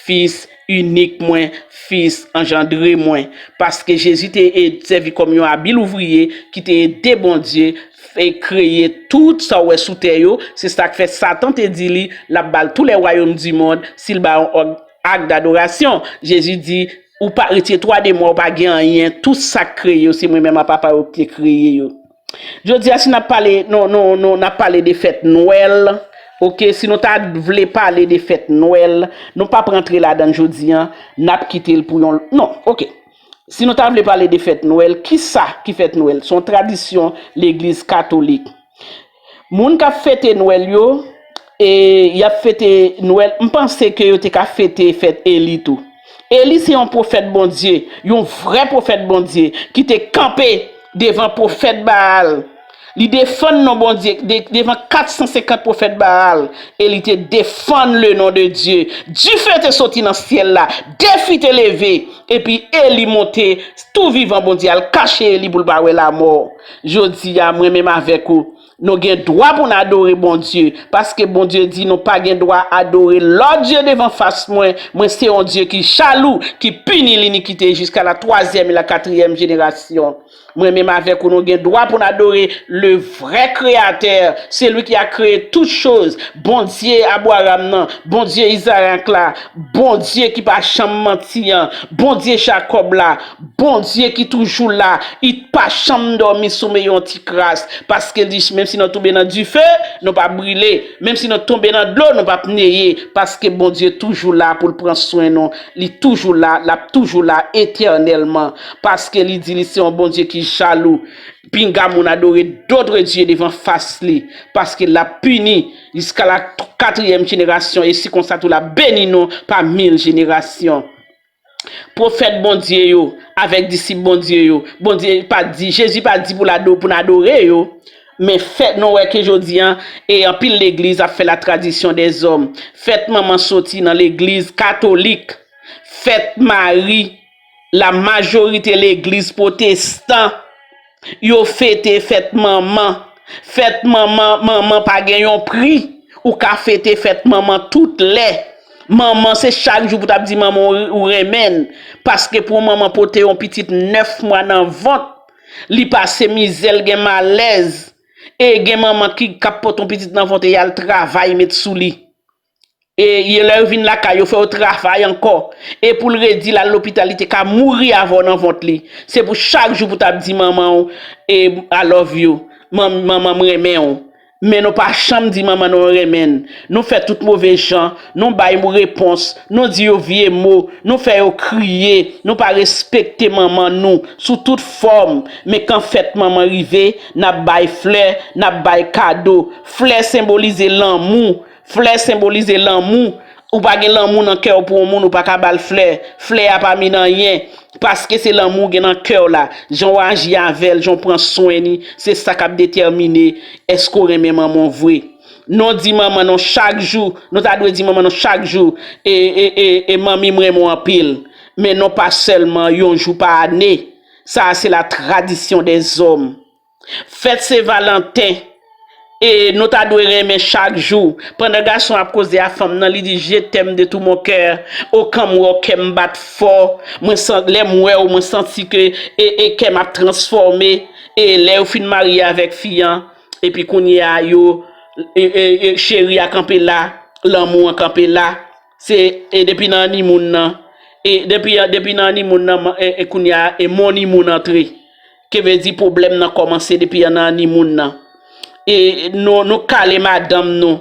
Fis inik mwen, Fis anjandre mwen. Paske Jezi te e, sèvi kòm yon abil ouvriye ki te ede Bondye e kreye tout sa w wè sou tè yo. Se sa k fè Satan te di li, l ap ba l tous les royaumes du monde si l ba yon òg-, ak dadorasyon. Jezi di, ou pa retire twa de mwen, ou pa gen anyen. Tout sa k kreye yo, se mwen menm a papa yo ki te kreye yo. Jodi a, si n ap pale, nou, nou, nou, n ap pale de fèt Nwèl, oke, si nou ta vle pale de fèt Nwèl, nou p ap rantre ladan l jodi a, n ap kite l pou yon, non, oke. Si nou ta vle pale de fèt Nwèl, kisa ki fèt Nwèl? Se yon tradisyon legliz katolik. Moun k ap fete Nwèl yo, e y ap fete Nwèl, m panse ke yo te ka fete fèt Eli tou. Eli se yon pwofèt Bondye, yon vrè pwofèt Bondye, ki te kanpe devan pwofèt Baal. Li defann non Bondye de, devan kat san senkant pwofèt Baal, e li te defann le non de Dye. Dife te soti nan syèl la, defi te leve, epi Eli monte tou vivan, Bondye al kache Eli pou l pa wè lamò. Jodi a, mwen menm avèk ou, nou gen dwa pou n adore Bondye, paske Bondye di nou pa gen dwa adore lòt dye devan fas mwen. Mwen se yon Dye ki jalou, ki pini linikite jiska la twazyèm e la katriyèm jenerasyon. Mwen menm avèk ou, nou gen dwa pou n adore le vrai créateur, celui qui a créé toutes choses, Bondye Abraram nan, Bondye Izarak la, Bondye ki pa janm manti an, Bondye Jakòb la, Bondye ki toujou la, li pa janm dòmi sou men yon ti kras, paske li di, menm si nou tonbe nan dife, nou p ap brile, menm si nou tonbe nan dlo, nou p ap neye, paske Bondye toujou la pou l pran swen nou, li toujou la, l ap toujou la etènèlman, paske li di li se yon Bondye ki jalou. Pinga moun adore d'autres dieux devan fas li, paske l ap pini jiska la katriyèm jenerasyon, e si konsa tou l ap beni nou pa mil jenerasyon. Pwofèt Bondye yo, avèk disip Bondye yo, Bondye pa di, Jezi pa di pou l ado-, pou n adore yo. Men fèt, nou wè ke jodi a, e anpil legliz ap fè la tradition des hommes. Fèt manman soti nan legliz katolik. Fèt Mari, la majorite legliz pwotestan, yo fete fèt manman. Fèt manman, manman pa gen yon pri. Ou ka fete fèt manman tout lè. Manman, se chak jou pou t ap di manman ou, ou renmen l. Paske pou yon manman pote yon pitit nèf mwa nan vant, li pase mizè, l gen malèz. E gen manman ki, k ap pote yon pitit nan vant e y al travay met sou li. E yo, lè yo vin lakay, yo fè yo travay ankò. E pou l redi l al lopital, li te ka mouri avè w nan vant li. Se pou chak jou pou t ap di manman w, e, I love you. Man-, manman, m renmen w. Men nou pa janm di manman nou renmen n. Nou fè tout move jan, nou bay repons, nou di yo vye mo, nou fè yo kriye, nou pa respekte manman nou sou tout fòm. Men kan fèt manman rive, n ap bay flè, n ap bay kado. Flè senbolize lanmou, flè senbolize lanmou. Ou pa gen lanmou nan kè w pou yon moun, ou pa ka ba l flè. Flè a pa mean anyen, paske se lanmou w gen nan kè w la. Jan w aji avè l, jan w pran swen li, se sa k ap detèmine èske w renmen manman w vre. Non di manman non chak jou, nou ta dwe di manman non chak jou, e, e, e, e manmi m renmen w anpil. Men non pa sèlman yon jou pa ane. Sa a se la tradition des hommes. Fèt Sen Valanten, e nou ta dwe renmen chak jou. Pandan gason ap koze a fanm nan, li di, je t'aime de tout mon cœur. O, kan m wè w, kè m bat fò. Mwen san, lè m wè w, mwen santi ke e, e kè m ap transfòme. E lè yo fin marye avèk fi an, epi kounye a yo, e, e, e, cheri a kanpe la, lanmou an kanpe la. Se, e depi nan animoun nan, e depi, depi nan animoun nan, e, e kounye a, e monimoun antre. Ke vle di pwoblèm nan kòmanse depi nan animoun nan. E nou, nou kale madanm nou,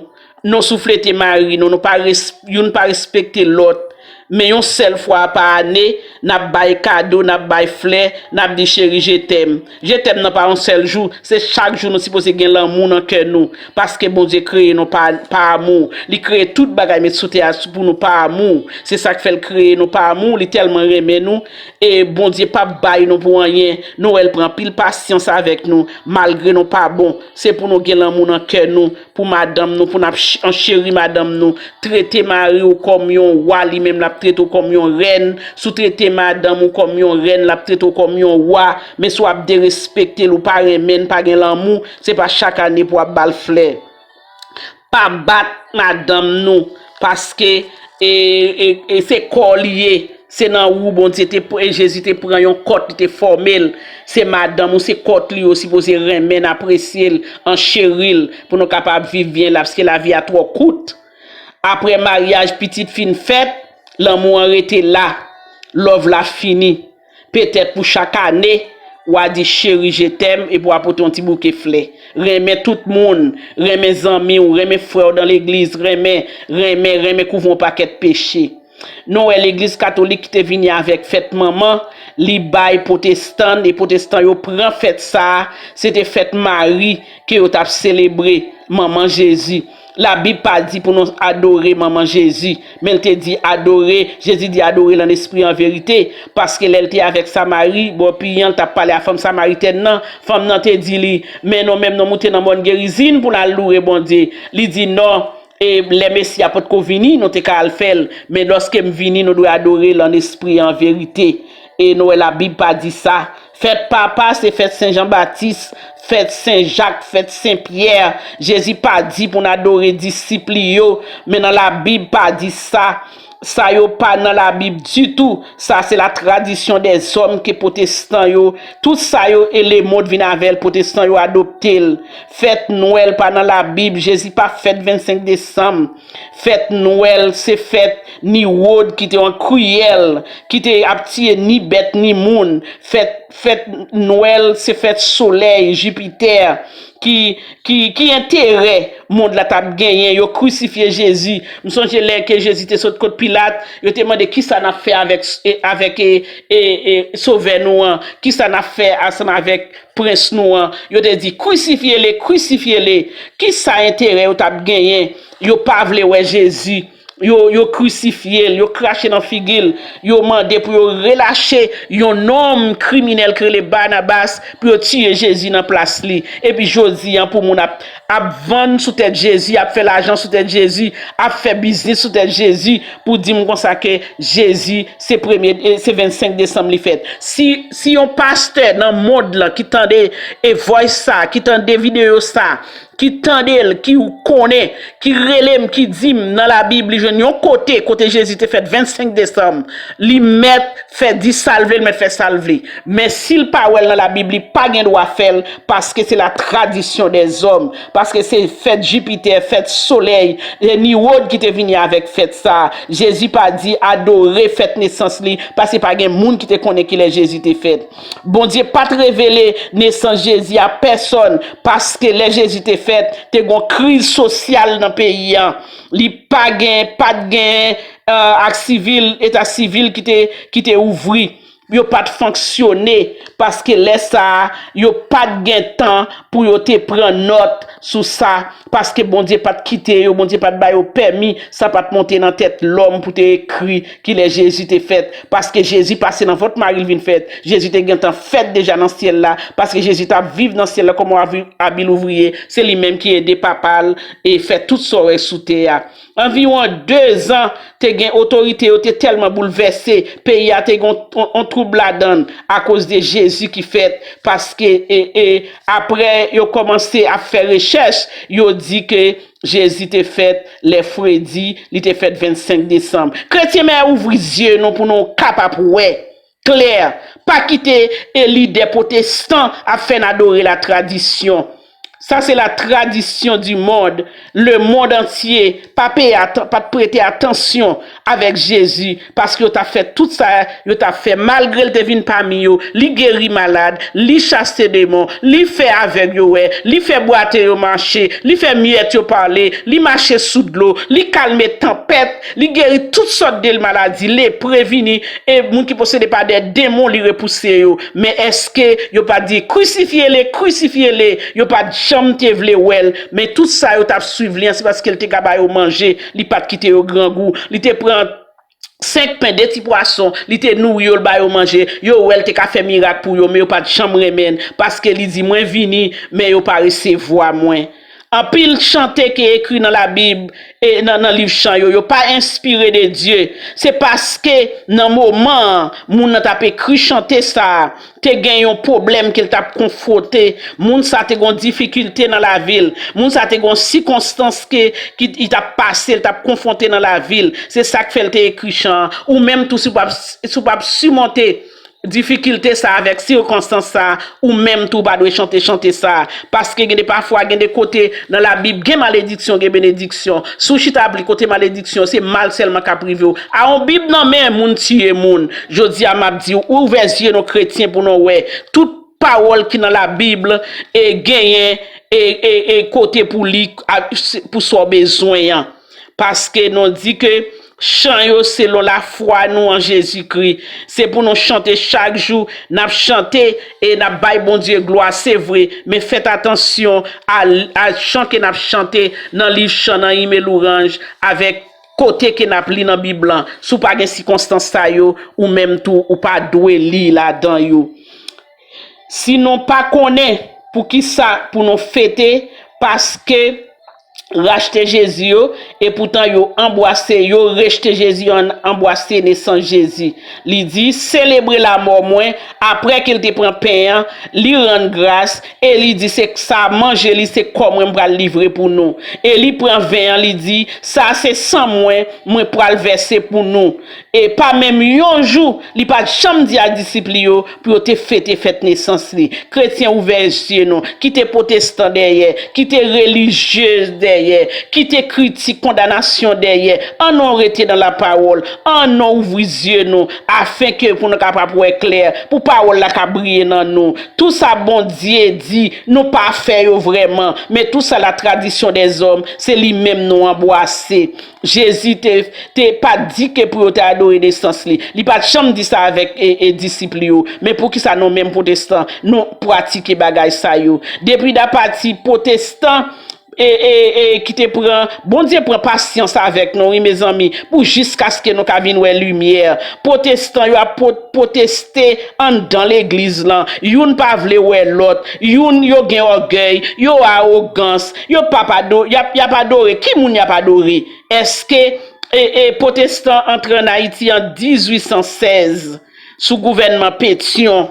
nou souflete mari nou, nou pa res-, youn pa respekte lòt. Men yon sèl fwa pa ane, n ap bay kado, n ap bay flè, n ap di cheri, je t'aime. Je t'aime nan pa yon sèl jou, se chak jou nou sipoze gen lanmou nan kè nou. Paske Bondye kreye nou pa, pa amou. Li kreye tout bagay met sou tè a pou nou pa amou. Se sa k fè l kreye nou pa amou, li tèlman renmen nou. E Bondye p ap bay nou pou anyen. Nou wè l pran anpil pasyans avèk nou, malgre nou pa bon. Se pou nou gen lanmou nan kè nou, pou madanm nou, pou n ap ch-, ancheri madanm nou. Trete mari w kòm yon wa, li menm l ap trete w kòm yon rèn. Si w trete madanm ou kòm yon rèn, l ap trete w kòm yon wa. Men si w ap derespekte l, ou pa renmen l, pa gen lanmou, se pa chak ane pou w ap ba l flè. Pa bat madanm nou, paske, e, e, e se kò w li ye. Se nan ou Bondye te pr-, e Jezi te pran yon kòt, li te fòme l. Se madanm ou, se kòt li, ou sipoze renmen l, apresye l, ancheri l, pou nou kapab viv byen la, paske lavi a twò kout. Apre maryaj, pitit fin fèt, lanmou an rete la, love la fini. Petèt pou chak ane, w a di cheri, je t'aime, epi w a pote yon ti bouke flè. Renmen tout moun, renmen zanmi w, renmen frè w nan legliz, renmen, renmen, renmen kouvri yon pakèt peche. Nou wè legliz katolik ki te vini avèk fèt manman, li bay pwotestan, e pwotestan yo pran fèt sa a, se te fèt Mari ke yo t ap selebre, manman Jezi. Labib pa di pou nou adore manman Jezi, men l te di adore, Jezi di adore l an espri an verite, paske lè l te avèk Samari, bò piyan, l t ap pale a fanm samaritèn nan, fanm nan te di li, men nou menm nou moute nan mòn Gerizim pou n al loure Bondye. Li di non, e lè Mesi a potko vini, nou te ka al fè l, men lòske m vini, nou dwe adore l an espri e an verite. E nou wè Labib pa di sa. Fèt papa se fèt Sen Jan Batis, fèt Sen Jak, fèt Sen Pyè. Jezi pa di pou n adore disip li yo, men nan Labib pa di sa. Sa yo pa nan Labib ditou. Sa se la tradition des hommes ke pwotestan yo, tout sa yo e lemonn vin avè l, pwotestan yo adopte l. Fèt Nwèl pa nan Labib. Jezi pa fèt vennsenk desanm. Fèt Nwèl se fèt Niwòd ki te yon kriyèl, ki te ap tiye ni bèt ni moun. Fèt, fèt Nwèl se fèt solèy, Jipitè, ki, ki, ki enterè mond la t ap genyen. Yo krisifye Jezi. M sonje lè ke Jezi te sot kot Pilat, yo te mande, kisa n ap fè avèk, e, avèk, e, e, e, sovè nou an? Kisa n ap fè ansanm avèk prens nou an? Yo te di, krisifye le, krisifye le. Kisa enterè yo t ap genyen? Yo pa vle wè Jezi. Yo, yo krisifye l, yo krache nan figi l, yo mande pou yo relache yon nonm kriminèl ki rele Banabas, pou yo tiye Jezi nan plas li. Epi jodi a, pou moun ap, ap vann sou tèt Jezi, ap fè lajan sou tèt Jezi, ap fè biznis sou tèt Jezi, pou di m konsa ke Jezi se premye, e, se vennsenk desanm li fèt. Si, si yon pastè nan mond lan ki tande e voice sa, ki tande videyo sa, ki tande l, ki konnen, ki rele m, ki di m nan Labib li jwenn yon kote, kote Jezi te fèt vennsenk desanm, li mèt fè di sa l vle, li mèt fè sa l vle. Men si l pa wè l nan Labib, li pa gen dwa fè l, paske se la tradition des hommes, paske se fèt Jipitè, fèt solèy, e Niwòd ki te vini avèk fèt sa a. Jezi pa di adore fèt nesans li, paske pa gen moun ki te konnen kilè Jezi te fèt. Bondye pa t revele nesans Jezi a pèsonn, paske lè Jezi te fèt, fèt, te gen yon kriz sosyal nan peyi a. Li pa gen, pa t gen, eh, ak sivil, eta sivil ki te, ki te ouvri. Yo pa t fonksyone, paske lè sa a, yo pa t gen tan pou yo te pran nòt sou sa, paske Bondye pa t kite yo, Bondye pa t ba yo pèmi, sa pa t monte nan tèt lòm pou te ekri kilè Jezi te fèt, paske Jezi pase nan vant Mari, l vin fèt. Jezi te gentan fèt deja nan syèl la, paske Jezi t ap viv nan syèl la kòm yon abi-, abil ouvriye, se li menm ki ede Papa l e fè tout sa w wè sou tè a. Anviwon dezan, te gen otorite yo te tèlman boulvèse, peyi a te gen yon, yon, yon twoub ladan l akoz de Jezi ki fèt, paske, e, e, apre yo kòmanse ap fè rechèch, yo di ke Jezi te fèt lè fredi, li te fèt vennsenk desanm. Kretyen, men ouvri zye nou pou nou kapab wè klè. Pa kite, e, lidè pwotestan ap fè n adore la tradisyon. Sa se la tradition du monde. Le monde entier pa peye atan-, pa t prete atansyon avèk Jezi, paske yo t ap fè tout sa yo t ap fè. Malgre l te vin pami yo, li geri malad, li chase demon, li fè avèg yo wè, li fè bwate yo mache, li fè myèt yo pale, li mache sou dlo, li kalme tanpèt, li geri tout sòt de maladi, lepre vini, e moun ki posede pa de demon, li repouse yo. Men èske yo pa di, "Crucifiez-le, crucifiez-le"? Yo pa t janm te vle wè l. Men tout sa yo t ap swiv li an, se paske l te ka ba yo manje. Li pa t kite yo grangou. Li te pran senk pen, de ti pwason. Li te nouri yo, l ba yo manje. Yo wè l te ka fè mirak pou yo, men yo pa t janm renmen l. Paske li di, "Mwen vini, men yo pa resevwa mwen." Anpil chante ki ekri nan Labib e nan, nan liv chan yo, yo pa enspire de Dye. Se paske nan moman an, moun nan t ap ekri chante sa a, te gen yon pwoblèm ke l t ap konfwonte. Moun sa te gen yon difikilte nan lavi l. Moun sa te gen yon sikonstans ke, ki, li t ap pase, l t ap konfwonte nan lavi l. Se sa k fè l te ekri chan an. Ou menm tou, si w p ap, si w p ap simonte difikilte sa avèk sikonstans sa, ou menm tou pa dwe chante chante sa. Paske gen de pafwa, gen de kote nan Labib, gen malediksyon, gen benediksyon. Si w chita ap li kote malediksyon, se mal sèlman k ap rive w. A yon Bib nan men moun tiye moun. Jodi a, m ap di w, ouvè zye nou kretyen pou nou wè. Tout pawòl ki nan Labib, e genyen, e, e, e kote pou li, a, se, pou sa w bezwen an. Paske nou di ke chan yo selon lafwa nou an Jezikri. Se pou nou chante chak jou, n ap chante e n ap bay Bondye glwa, se vre, men fèt atansyon a, a chan ke n ap chante nan liv chan, nan imen lwanj, avèk kote ke n ap li nan Bib lan. Si w pa gen sikonstans sa yo, ou menm tou, ou pa dwe li ladan yo. Si nou pa konnen poukisa pou nou fete Paske rachte Jezi yo, epoutan yo anbwase, yo rejte Jezi, yo anbwase nesans Jezi. Li di, selebre lamò mwen, apre ke l te pran pen an, li rann gras, e li di, se sa, manje li, se kò mwen m pral livre pou nou. E li pran ven an, li di, sa se san mwen, mwen pral vèse pou nou. E pa menm yon jou, li pa t janm di a disip li yo pou yo te fete fèt nesans li. Kretyen, ouvè zye nou. Kite pwotestan dèyè, kite relijyez dèyè, kite kritik, kondanasyon dèyè. Ann nou rete nan lapawòl, ann nou ouvri zye nou, afenke pou nou kapab wè klè, pou pawòl la ka briye nan nou. Tou sa Bondye di, nou pa fè yo vrèman, men tou sa la tradisyon dèzòm, se li menm nou anbwase. Jezi te, te pa di ke pou yo te adore nesans li. Li pa t janm di sa avèk, e, e, disip li yo. Men poukisa nou menm pwotestan, nou pratike bagay sa yo? Depi dapati pwotestan, e, e, e, ki te pran, Bondye pran pasyans avèk nou, wi, mezanmi, pou jiskaske nou ka vin wè limyè. Pwotestan yo ap pwo-, pwoteste anndan legliz lan. Youn pa vle wè lòt. Youn yo gen ògèy, yo awogans, yo p ap ado-, y ap, y ap adore. Ki moun y ap adore? Èske, e, e, pwotestan antre ann Ayiti an dizuit san sèz sou gouvènman Petyon?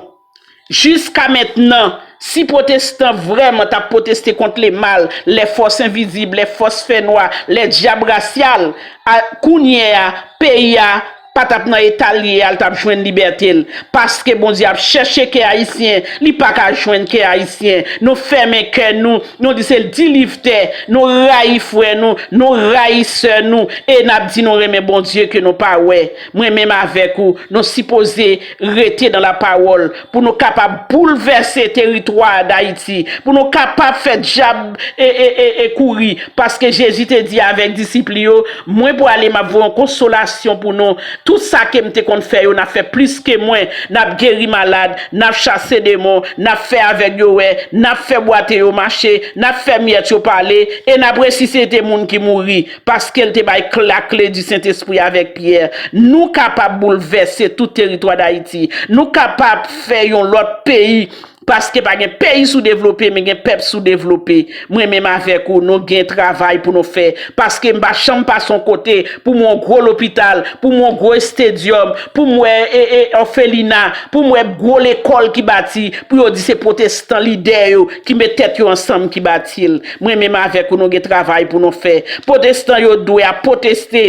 Jiska mentnan, si pwotestan vrèman t ap pwoteste kont lemal, lè fòs envizib, lè fòs fènwa, lè dyab rasyal, a, kounye a, peyi a, pa t ap nan eta l ye a, l t ap jwenn libète l. Paske Bondye ap chèche kè ayisyen, li pa ka jwenn kè ayisyen. Nou fèmen kè nou, nou di se deliver, nou rayi frè nou, nou rayi sè nou, e n ap di nou renmen Bondye ke nou pa wè. Mwen menm avèk ou, nou sipoze rete nan lapawòl pou nou kapab boulvèse teritwa Dayiti, pou nou kapab fè dyab e, e, e, e kouri. Paske Jezi te di avèk disip li yo, mwen pwale, m ap voye yon konsolasyon pou nou. Tout sa ke m te konn fè yo, n ap fè plis ke mwen. N ap geri malad, n ap chase demon, n ap fè avèg yo wè, n ap fè bwate yo mache, n ap fè myèt yo pale, e n ap resisite moun ki mouri, paske l te bay lakle di Sentespri avèk Pyè. Nou kapab boulvèse tout teritwa Dayiti. Nou kapab fè yon lòt peyi. Paske pa gen peyi soudevlope, men gen pèp soudevlope. Mwen menm avèk ou, nou gen travay pou nou fè. Paske m pa janm pase yon kote pou m wè yon gwo lopital, pou m wè yon gwo estadium, pou m wè e, e, òfelina, pou m wè gwo lekòl ki bati, pou yo di se pwotestan lidè yo ki met tèt yo ansanm ki bati l. Mwen menm avèk ou, nou gen travay pou nou fè. Pwotestan yo dwe ap pwoteste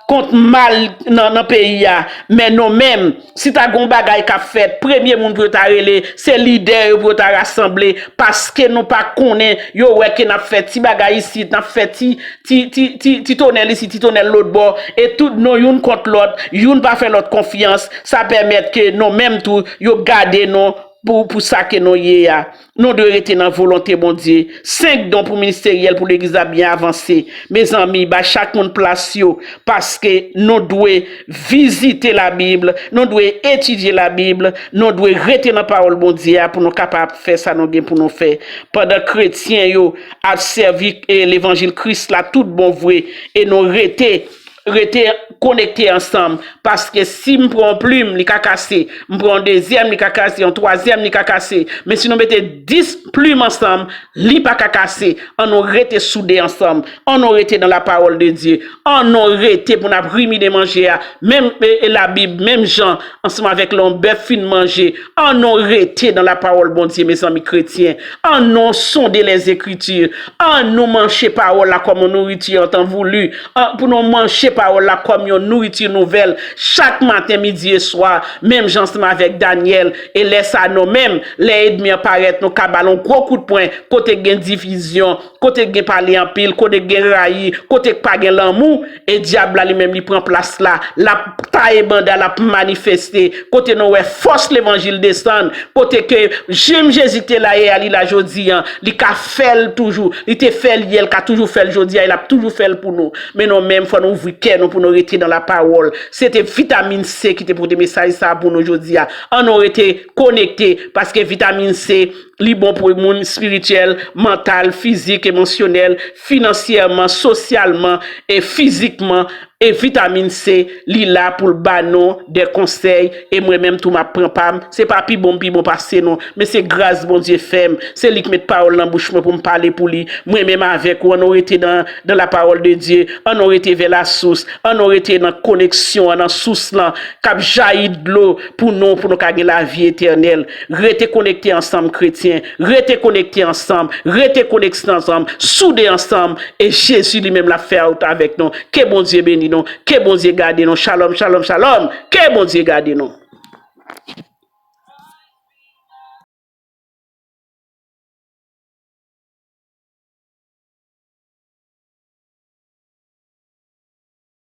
kont mal nan, nan peyi a. Men nou menm, si ta gen yon bagay k ap fèt, premye moun pou yo ta rele, se lidè yo pou yo ta rasanble, paske nou pa konnen, yo wè ke n ap fè ti bagay isit, n ap fè ti, ti, ti, ti, ti tonèl isit, ti tonèl lòt bò, e tout nou youn kont lòt, youn pa fè lòt konfyans, sa pèmèt ke nou menm tou, yo gade nou pou, pou sa ke nou ye a. Nou dwe rete nan volonte Bondye. Senk don pou ministeryèl pou legliz la byen avanse. Mezanmi, bay chak moun plas yo, paske nou dwe vizite Labib, nou dwe etidye Labib, nou dwe rete nan pawòl Bondye a pou nou kapab fè sa nou gen pou nou fè. Pandan kretyen yo ap sèvi, e, levanjil Kris la tout bon vre, e nou rete rete konekte ansanm, paske si m pran yon plim, li ka kase, m pran yon dezyèm, li ka kase, yon twazyèm, li ka kase, men si nou mete dis plim ansanm, li pa ka kase. An nou rete soude ansanm, an nou rete nan lapawòl de Dye, an nou rete pou n ap rimine manje a, menm e, e Labib, menm jan, ansanm avèk lè yon bèf fin manje, an nou rete nan lapawòl Bondye, mezanmi kretyen, an nou sonde lèzekriti, an nou manje pawòl la kòm yon nouriti an tan voulu, an, pou nou manje pawòl la kòm yon nouriti nouvèl, chak maten, midi e swa, menm jan ansanm avèk Danyèl, e lè sa nou menm, lè ènmi an parèt, nou ka ba l yon gwo kout pwen, kote gen divizyon, kote gen pale anpil, kote gen rayi, kote k pa gen lanmou, e dyab la li menm li pran plas la, l ap taye banda, l ap manifeste, kote nou wè fòs levanjil desann, kote ke jan Jezi te la yè a, li la jodi a, li ka fè l toujou, li te fè l yè, l ka toujou fè l jodi a, e l ap toujou fè l pou nou. Men nou menm, fò nou ouvri kè nou pou nou rete nan lapawòl. Se te vitamin C ki te pote mesaj sa a pou nou jodi a. An nou rete konekte, paske vitamin C, li bon pou moun espirityèl, mantal, fizik, emosyonèl, finansyèman, sosyalman e fizikman. E vitamin C, li la pou l ba nou de konsèy. E mwen menm tou, m ap pran pa m. Se pa pi bon m pi bon pase non, men se gras Bondye fè m. Se li k met pawòl nan bouch mwen pou m pale pou li. Mwen menm avèk ou, an nou rete nan, nan lapawòl de Dye. An nou rete vè lasous. An nou rete nan koneksyon an, nan sous lan, k ap jayi dlo pou nou, pou nou ka gen lavi etènèl. Rete konekte ansanm, kretyen. Rete konekte ansanm. Rete konekte ansanm. Soude ansanm. E Jezi li menm l ap fè wout avèk nou. Ke Bondye beni nou. Ke Bondye gade nou. Shalom, shalom, shalom. Ke Bondye gade nou.